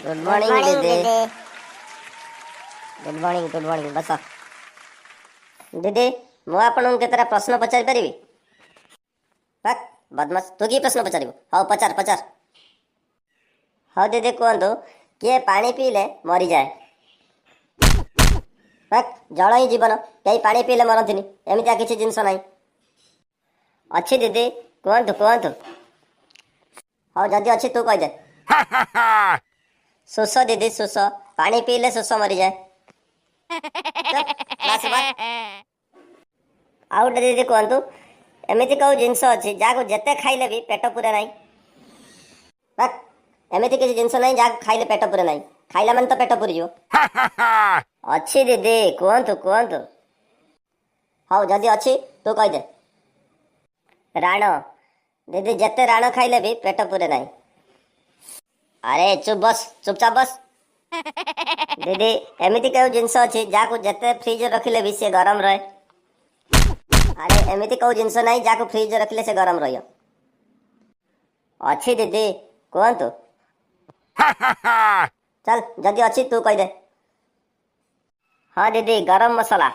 Good good morning morning ଦିଦି। ଦିଦି। Good morning, good morning, ବସ। ଦିଦି, ମୁଁ ଆପଣଙ୍କୁ କେତେଟା ପ୍ରଶ୍ନ ପଚାରି ପାରିବି? ଭାକ୍ ବଦମାସ, ତୁ କି ପ୍ରଶ୍ନ ପଚାରିବୁ? ହଉ, ପଚାର ପଚାର। ହଉ ଦିଦି, କୁହନ୍ତୁ, କିଏ ପାଣି ପିଇଲେ ମରିଯାଏ? ଭାକ୍, ଜଳ ହିଁ ଜୀବନ, କେହି ପାଣି ପିଇଲେ ମରନ୍ତିନି, ଏମିତିଆ କିଛି ଜିନିଷ ନାହିଁ। ଅଛି ଦିଦି, କୁହନ୍ତୁ କୁହନ୍ତୁ। ହଉ, ଯଦି ଅଛି ତୁ କହିଦେ। ଶୋଷ ଦିଦି, ଶୋଷ। ପାଣି ପିଇଲେ ଶୋଷ ମରିଯାଏ। ଚୁପ୍, କ୍ଲାସ୍ ବା। ଆଉ ଗୋଟେ ଦିଦି କୁହନ୍ତୁ, ଏମିତି କେଉଁ ଜିନିଷ ଅଛି ଯାହାକୁ ଯେତେ ଖାଇଲେ ବି ପେଟ ପୁରେ ନାହିଁ? ଭାକ୍, ଏମିତି କିଛି ଜିନିଷ ନାହିଁ ଯାହାକୁ ଖାଇଲେ ପେଟ ପୁରେ ନାହିଁ। ଖାଇଲା ମାନେ ତ ପେଟ ପୁରିଯିବ। ଅଛି ଦିଦି, କୁହନ୍ତୁ କୁହନ୍ତୁ। ହଉ, ଯଦି ଅଛି ତୁ କହିଦେ। ରାଣ ଦିଦି, ଯେତେ ରାଣ ଖାଇଲେ ବି ପେଟ ପୁରେ ନାହିଁ। ଆରେ ଚୁପ୍ ବସ, ଚୁପଚାପ ବସ। ଦିଦି, ଏମିତି କେଉଁ ଜିନିଷ ଅଛି ଯାହାକୁ ଯେତେ ଫ୍ରିଜରେ ରଖିଲେ ବି ସେ ଗରମ ରହେ? ଆରେ, ଏମିତି କେଉଁ ଜିନିଷ ନାହିଁ ଯାହାକୁ ଫ୍ରିଜରେ ରଖିଲେ ସେ ଗରମ ରହିବ। ଅଛି ଦିଦି, କୁହନ୍ତୁ। ଚାଲ, ଯଦି ଅଛି ତୁ କହିଦେ। ହଁ ଦିଦି, ଗରମ ମସଲା।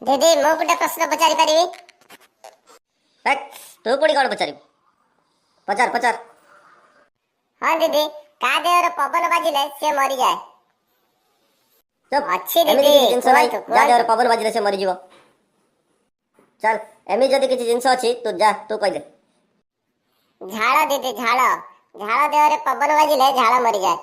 ଦିଦି, ମୁଁ ଗୋଟେ ପ୍ରଶ୍ନ ପଚାରି ପାରିବି? ହେକ୍, ତୁ ପୁଣି କ'ଣ ପଚାରିବୁ? ପଚାର ପଚାର। ହଁ ଦିଦି, କାହା ଦେହରେ ପବନ ବାଜିଲେ ସିଏ ମରିଯାଏ? ଚୁପ୍। ଅଛି ଏମିତି ଦିଦି, କିଛି ଜିନିଷ ନାହିଁ କୁହନ୍ତୁ ଯାହା ଦେହରେ କୁହନ୍ତୁ। ପବନ ବାଜିଲେ ସେ ମରିଯିବ। ଚାଲ, ଏମିତି ଯଦି କିଛି ଜିନିଷ ଅଛି ତୁ ଯା, ତୁ କହିଦେ। ଝାଳ ଦିଦି, ଝାଳ। ଝାଳ ଦେହରେ ପବନ ବାଜିଲେ ଝାଳ ମରିଯାଏ।